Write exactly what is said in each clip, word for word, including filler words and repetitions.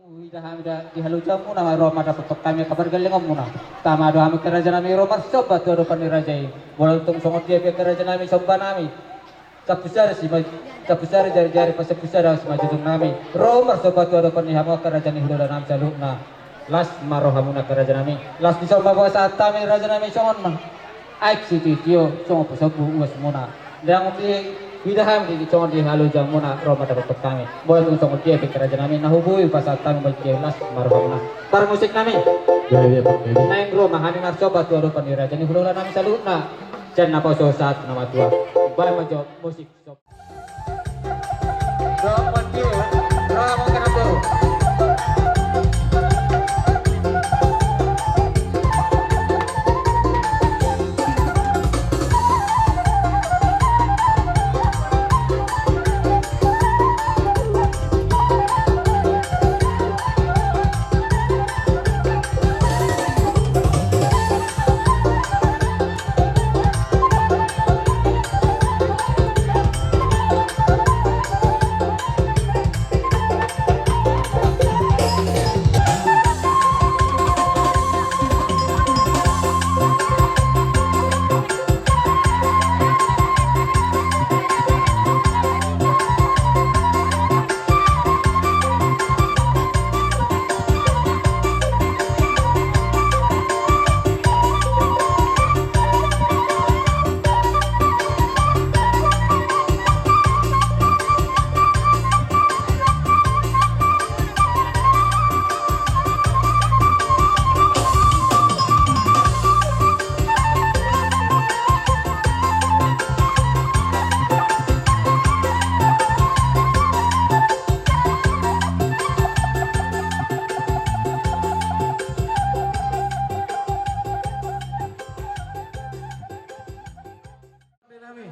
Huida hami da di halojaonmuna ma ro mandapothon hami angka pargellengonmuna. Tama do hami angka rajanami ro marsomba tu adopan ni raja i. Molo tung songon dia pe angka rajanami sombanami, sampusari si ma, sampusari jarijari pasampusari simanjujungnami ro marsomba tu adopan ni hamu angka raja ni hulahulanami saluhutna. Las ma rohamuna angka rajanami. Las ni somba pasahat hami rajanami songon ma aek sitio-tio songon pasombu uasmuna. Ndang huida hami di songon di halojaonmuna ro mandapothon hami. Molo tung songon dia pe angka rajanami na huboi pasahat hami molo dia las ma rohamuna. Parmusiknami. Naeng ro ma hami marsomba tu adopan ni raja ni hulahulanami saluhutna. Sian naposo sahat na matua. Baen ma jo musik.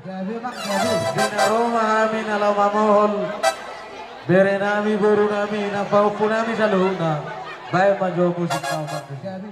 Gabe, Bang, gabe. Di na ro ma hami na laho mamohol berenami, borunami, na pahompunami saluhutna. Baen ma jo musik na opat. Gabe.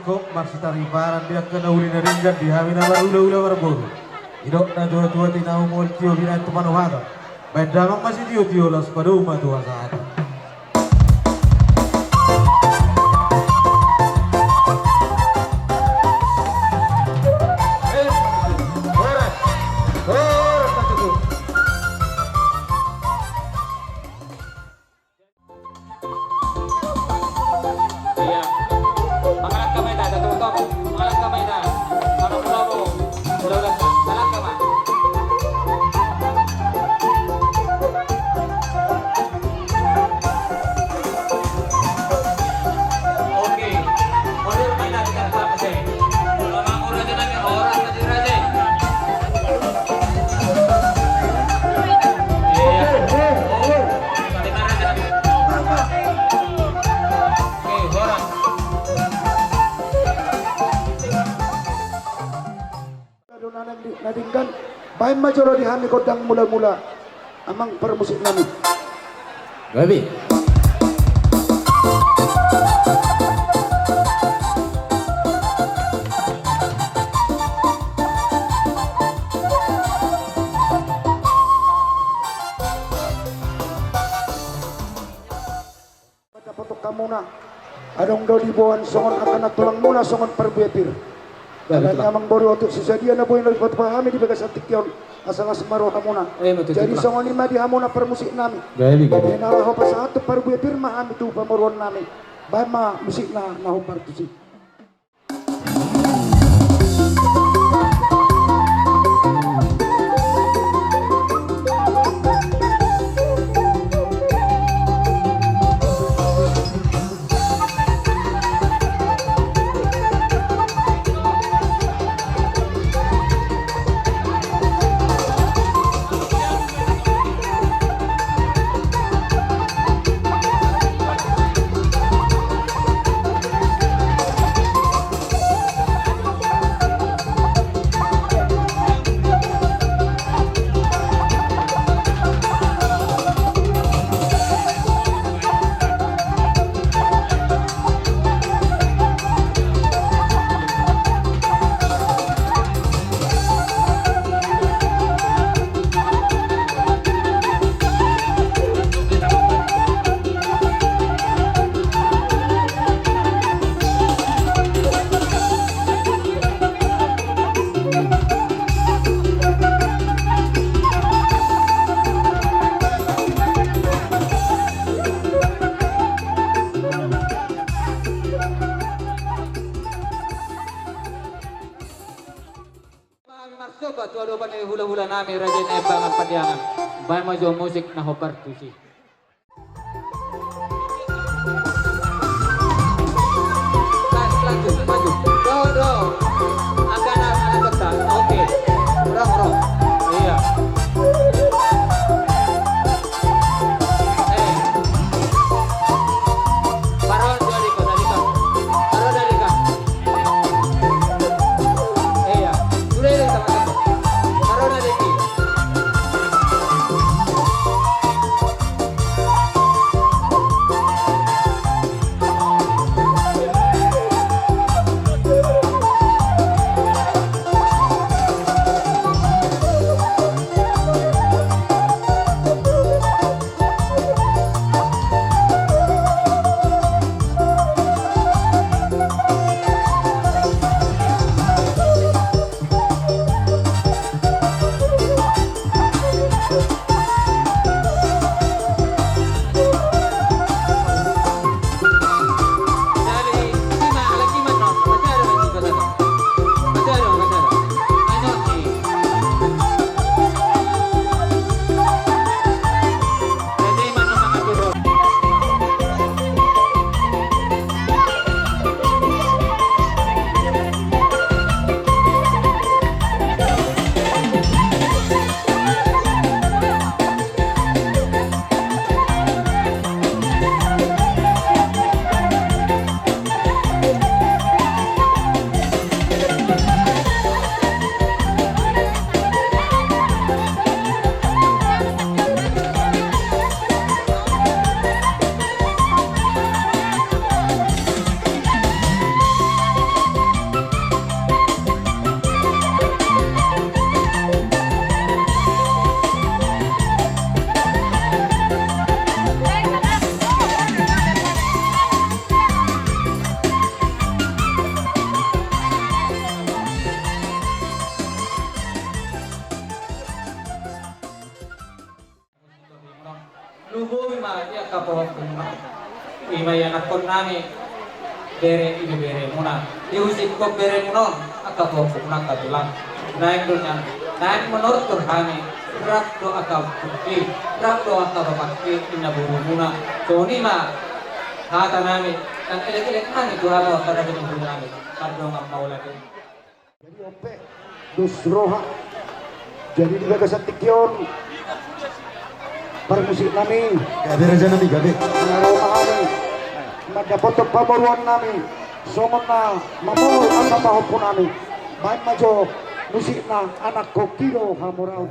Gok marsitariparan di angka na uli na denggan, di hami na marhulahula marboru. Didok natuatua, tinahu ma tio, binahen tu pandohan hata. Bahen damang ma sitiotio, laos padomu ma tu hasahatan. Iya. Mangalangka ma hita, tongtong. Mangalangka ma hita. Manomu-nomu. Udah, udah. Mangalangka ma. Oke. Mundur ma hita, kita ke belakang, sih. Kalau mau raja nanya, orang raja, raja. Bahen ma jolo di hami gondang mulamula, amang parmusik nami. Gabe. Dapoton hamuna, adong do diboan songon angka na tulangmuna songon parbue pir. Gabe, alani tulang. Amang boru, otik so sadia na boi na dipatupa hami di bagasan tingki on, asa las ma rohamuna. Eh, betul, jadi tulang. Songon i ma di hamuna parmusik nami. Gabe, gabe. Di na laho pasahat tu parbue pir ma hami tu pamoruon nami. Bahen ma musikna na hombar tusi. Hami marsogot tu adopan ni hulahula nami, Raja Naimbangan Pandiangan. Bahen ma jo musik na hombar tusi. Lanjut, maju. Do, do. Agak na, agak kota. Oke. Rong, rong. Iya. Eh. Baron, dari kau, dari kau. Baron, dari kau. Iya. Sudah, sudah, sama-sama. Baron, dari kau. Ia angka pahompu muna, ima ia anakkon nami, bere, ibeberemuna, diusikkon beremuna on angka pahompu muna angka tulang. Naeng do nian, naeng manortor hami, rap do angka ompungki, rap do angka bapakki, ninna borumuna. Songon i ma hata nami, nang elek-elek nami tu hamu angka raja ni boru nami. Pardongan ma ulaon i. Jadi on pe dos roha. Jadi di bagasan tingki on, parmusik nami, gabe raja nami, gabe, na ro ma hami mandapothon pamoruon nami, songon na mamorus angka pahompu nami. Baen ma jo musikna, anakkon, i do hamoraon.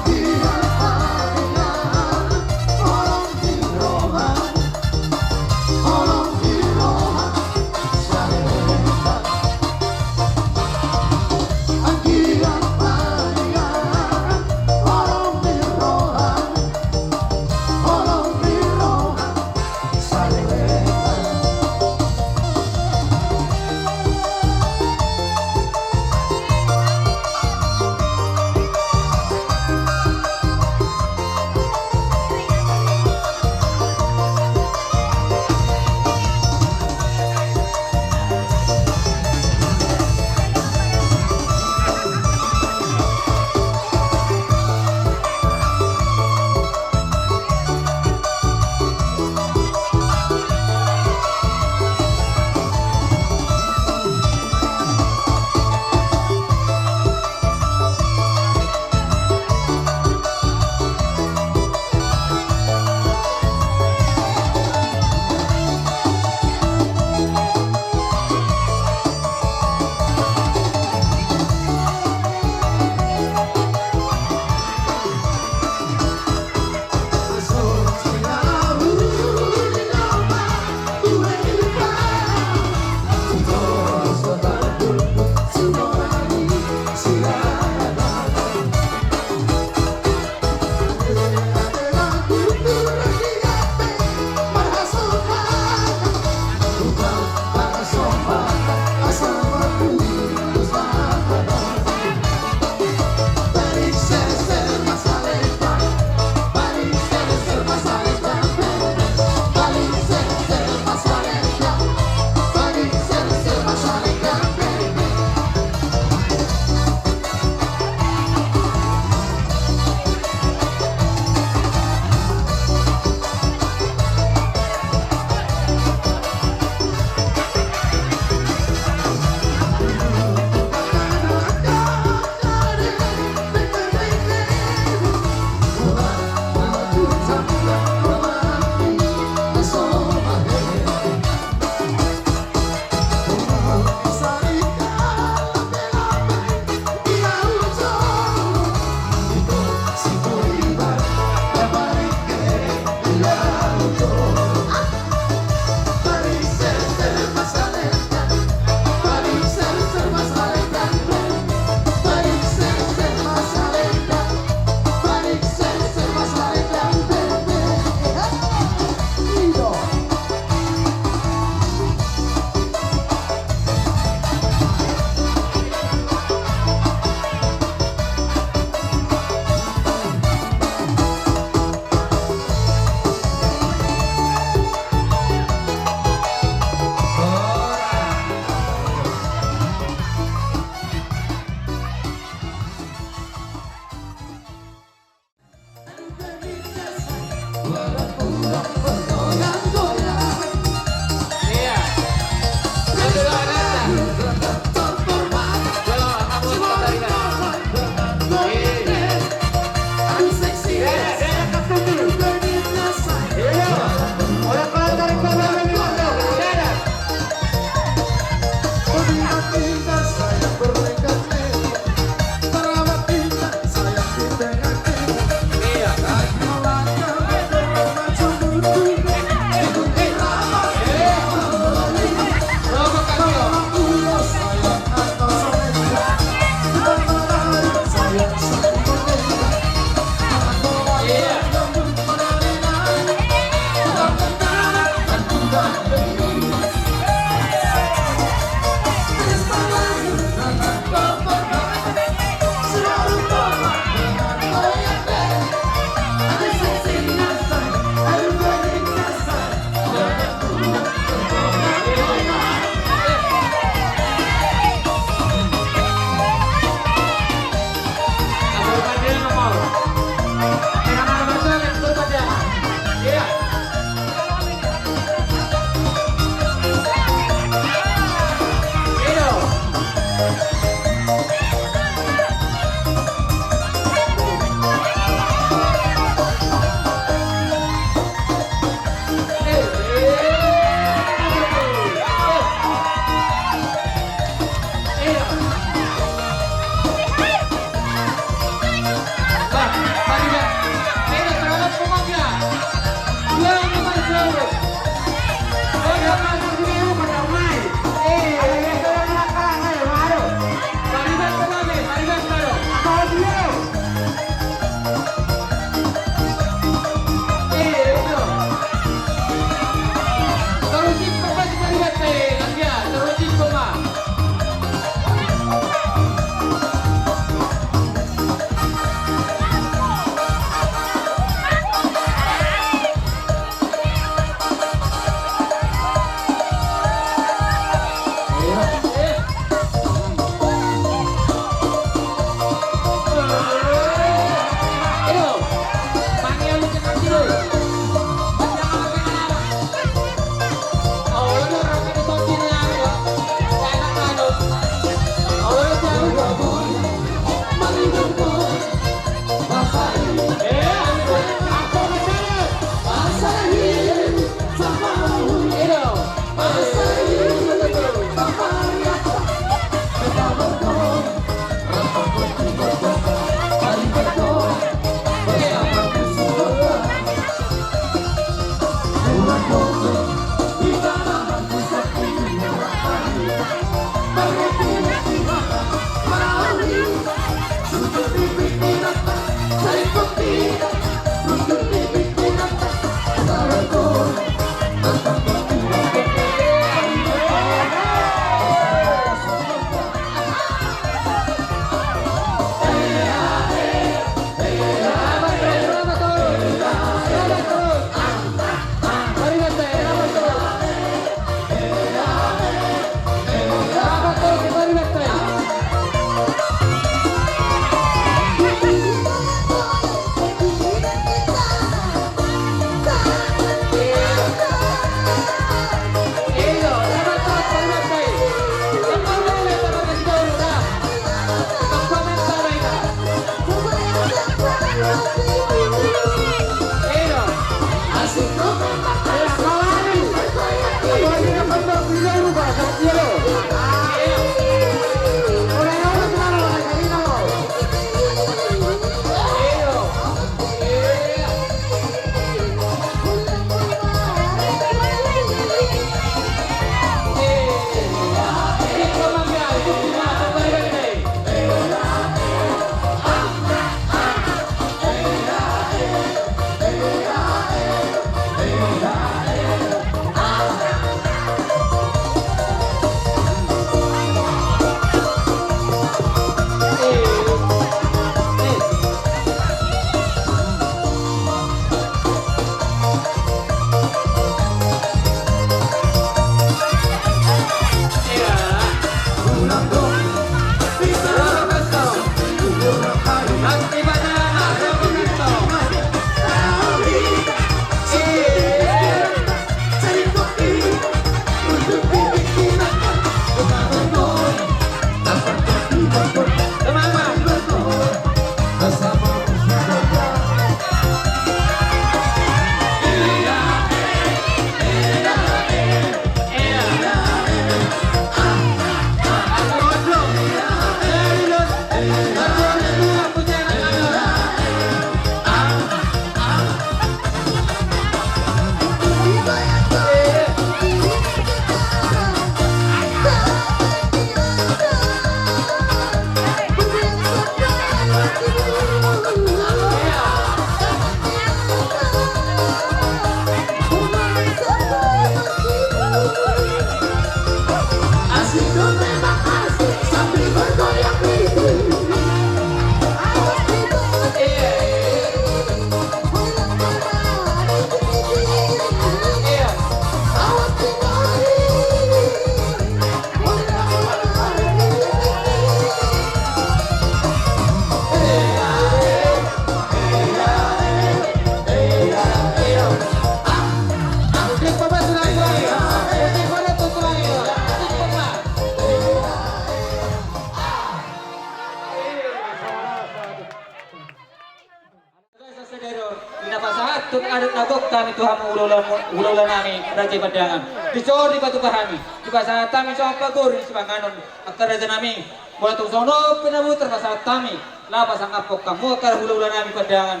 Na pasahathon adat na gok hami tu hamu hulahula, hulahula nami Raja Pandangan. Dison dipatupa hami, dipasahat hami songon pagoru ni sipanganon angka raja nami. Molo tung songon on pe na boi tarpasahat hami, laho pasangaphon hamu angka hulahula nami Pandangan.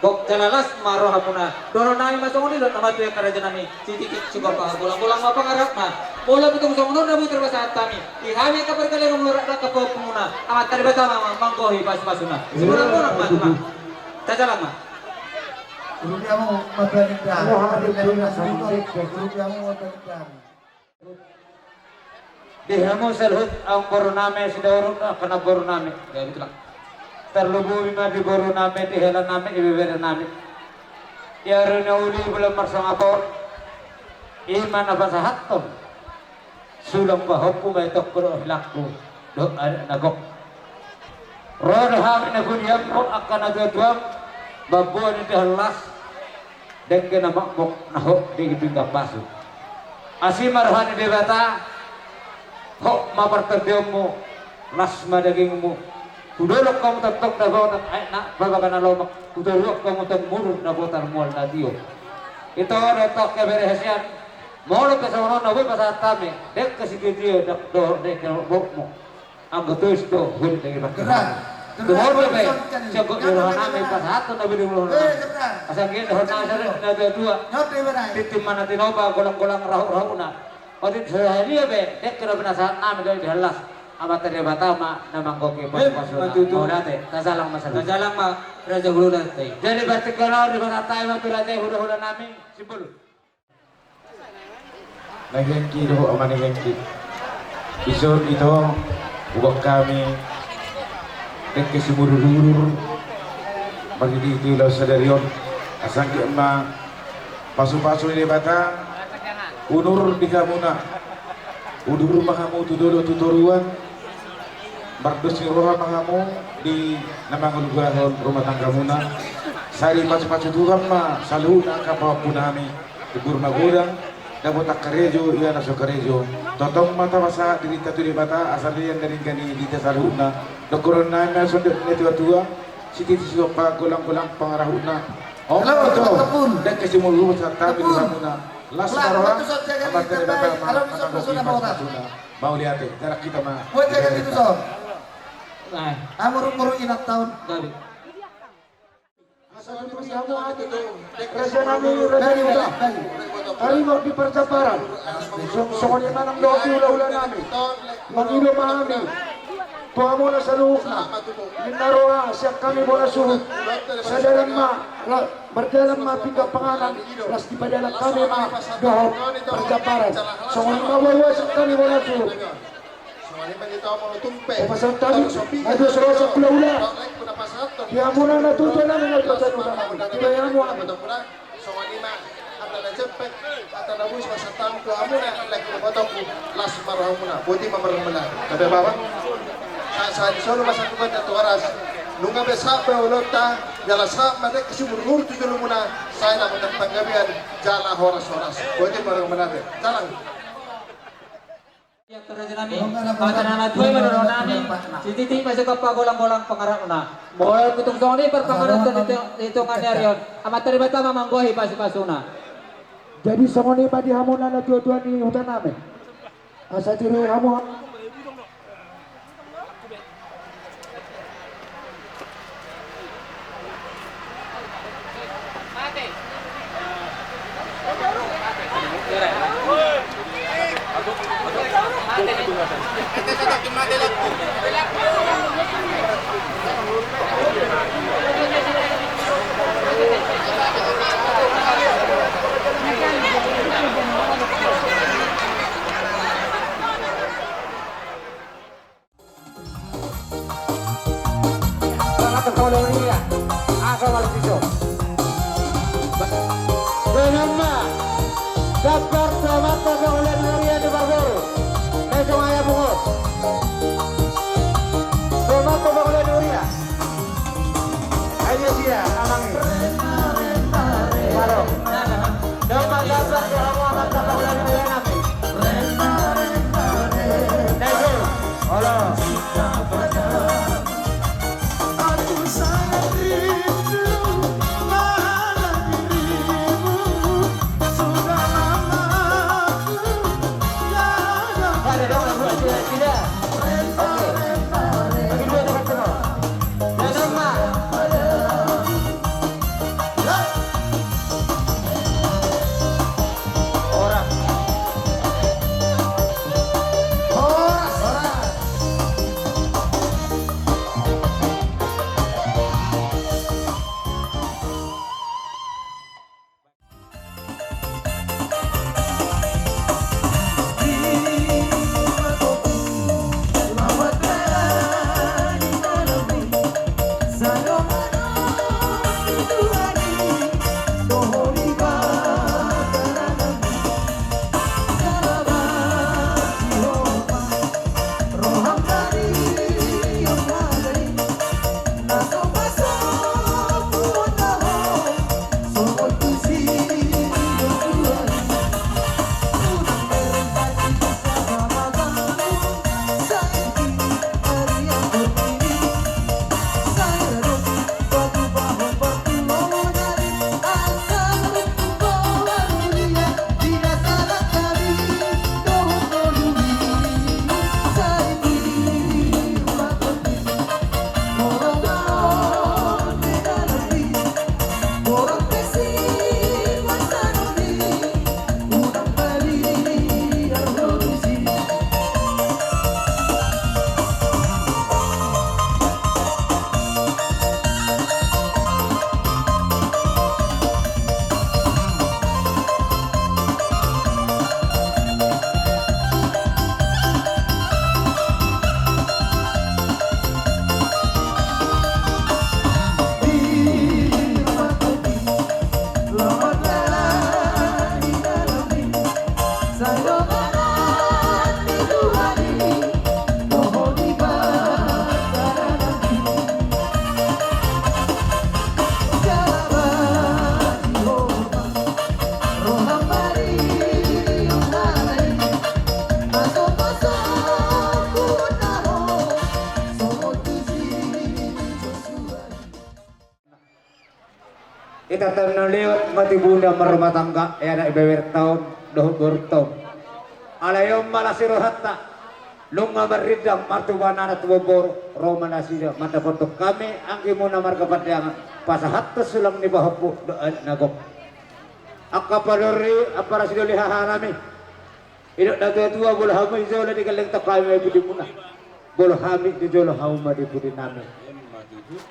Gok jala las ma rohamuna. Dohonon nami ma songon i dohot na tutu angka raja nami. Sititi sigompa, golang-golang ma pangarahutna. Molo tung songon on na boi tarpasahat hami, di hami angka pargaleon, molo rap angka pahompumuna, Amanta Debata ma manggohi pasupasuna. Simonang-monang ma, ma. Tajalang ma. Urupi hamu ma Pandangan. Urupi hamu ma Pandangan. Di hamu saluhut amangboru nami Sidauruk, angka namboru nami. Tarlumobi ma di boru nami, di hela nami, ibebere nami. Di ari na uli bulan marsangapon, i ma na pasahathon sulang pahompu ma itongku dohot hilangku dohot adat na gok. Ro do hami na huriammu angka natuatuam, mamboan ni indahan las, dengke na makmok na hot di pinggan pasu. Asi ma roha ni Debata, hot ma partondionmu, las ma dagingmu. Hudolok hamu tongtong dapotan aek na babaga na lomak, hutoruan hamu tong muruk dapotan mual na tio. Ito do tong keberehasian. Molo pe songon on na boi pasahat hami, dengke sitio-tio dohot dengke na bokmu. Anggo tois do hut dengke pasahat. Dohot do be, sian gok ni roha nami pasahathon na boi di roha nami. Asa anggiat dohonon nami songon na tuatua. Tintin ma na tinopa, golang-golang rahut-rahutna. Otik sadia be, dengke na pinasahat nami dohot di halas. Amanta Debata ma na manggohi pasupasuna. Mauliate, tajalang ma saluhut. Tajalang ma raja hulahula nami. Jadi berarti kalau di mana tai ma tu raja hulahula nami, simpul. Na hengki dohot ama na hengki. Dison ito, huboan hami dengke simudur-udur marhite-hite ulaon sadari on. Asa anggiat ma pasupasu ni Debata unur di hamuna. Udur ma hamu tu dolok tu toruan. Mardos ni roha ma hamu di na mangulahon rumah tanggamuna. Sai dipasupasu Tuhan ma saluhutna angka pahompu nami. Umur magodang, dapotan karejo ia na so karejo. Tongtong ma tapasahat dirinta tu Debata asa lean na denggan i di hita saluhutna. Dohonon nami ma songon na tuatua, sititi sigompa, golang-golang pangarahutna. Olo, ito, tepun. Dengke simudur-udur sahat hami di hamuna. Las ma roha, Amanta Debata ma na manggohi pasupasuna. Mauliate, jalang hita ma. Buat jaga itu, Son. Nah. Amuruk-muruk inang taon. Gabe. Asa tutu di hamu ate tu raja nami, raja ni huta. Taringot di parjambaran. Songon i ma nang dohot di hulahula nami. Mangido ma hami tu hamuna saluhutna. Ninna roha sian hami bona suhut. Sadari on ma, mardalan ma pinggan panganan. Las dipadalan hami ma dohot parjambaran. Songon i ma boa-boa sian hami bona suhut. Songon i ma di tao molo tung pe. Pasahat hami, aduh, sorosa hulahula. Di hamuna na tutu nami na tutu nami. Di hamuna. Songon i ma hata na jempek, hata na boi pasahat hami tu hamuna, lae, ibotongku, las ma rohamuna, boti ma marmula. Gabe baba. Sa, sa di solu ma satu kata tu aras. Nunga be sahat be ulaonta, jala sahat ma dengke simudur-udur tu jolomuna, sai dapotan panggabean, jala horas-horas. Boti ma marmula be. Jalang. Ia tu raja nami, hata na natua-tua i ma dohonon nami, sititi ma sigompa, golang-golang pangarahutna. Molo tung songon i parpanganon di tonga ni ari on, Amanta Debata ma manggohi pasupasuna. Jadi songon i ma di hamu na tuatua ni huta nami. Asa tiru hamu. Dengan ma, gambar selamat pembangunan Nuria di Barbaru. Mesong ayah pungut. Selamat pembangunan Nuria. Ayo dia, amang. Baru. Coba gambar selamat pembangunan Nuria nanti. Thank you. Halo. Aku sangat rindu, mana Taon na lewat ma tibuna marrumah tangga, e anak beberta on dohot borunta on. Alai on ma las ni rohanta, nunga marrindang martubu anak tu boru, ro ma nasida mandapothon hami anggimuna marga Pandeangan, pasahathon sulang ni pahompu dohot adat na gok. Angka parasi, angka parasi doli hahanami. Idok na tuatua, molo hamu di jolo, digellengkon hami ma di pudimuna. Molo hami di jolo, hamu ma di pudinami.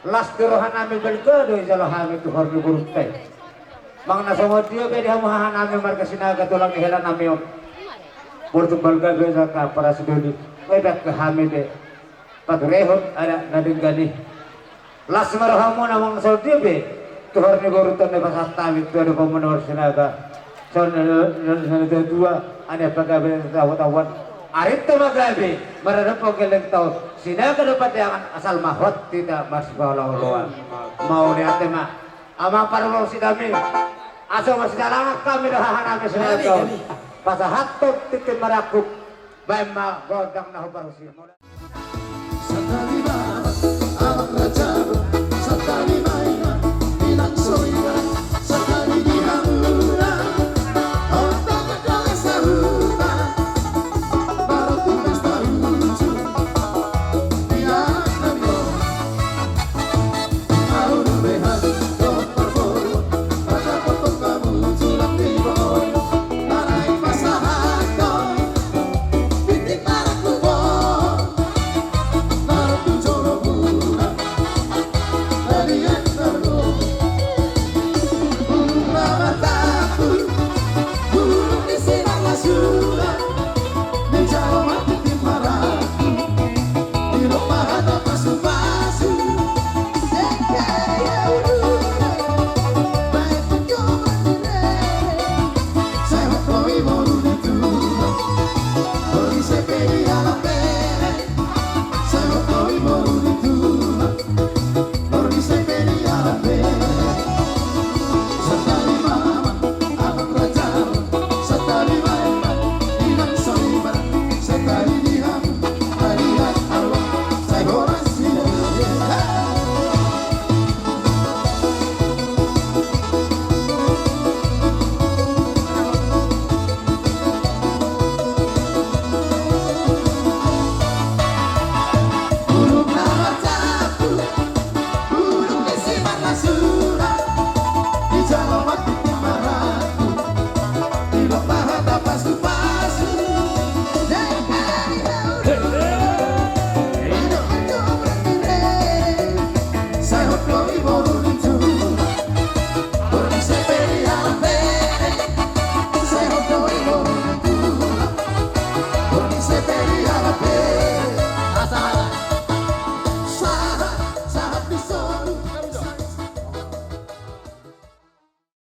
Las do rohanami, balga do dijalo hami tu horong ni borunta i. Manang na songon dia pe di hamu hahanami marga Sinaga tulang ni helanami on, molo tung balga do dijalo angka parasi doli, bahen hami be paturehon adat na denggan i. Las ma rohamuna, manang songon dia pe tu horong ni borunta on na pasahat hami tu adopanmuna marga Sinaga. Songon na tuatua, anak pagabe na tabo-taboan, arinta ma gabe maradophon gellengta on, Sinaga dohot Pandeangan, asal ma hot hita marsipaolo-oloan. Mauliate ma. Amang pargonsi nami, asa marsidalangan hami dohot hahanami Sinaga on, pasahathon tintin marangkup, bahen ma gondang na hombar husi.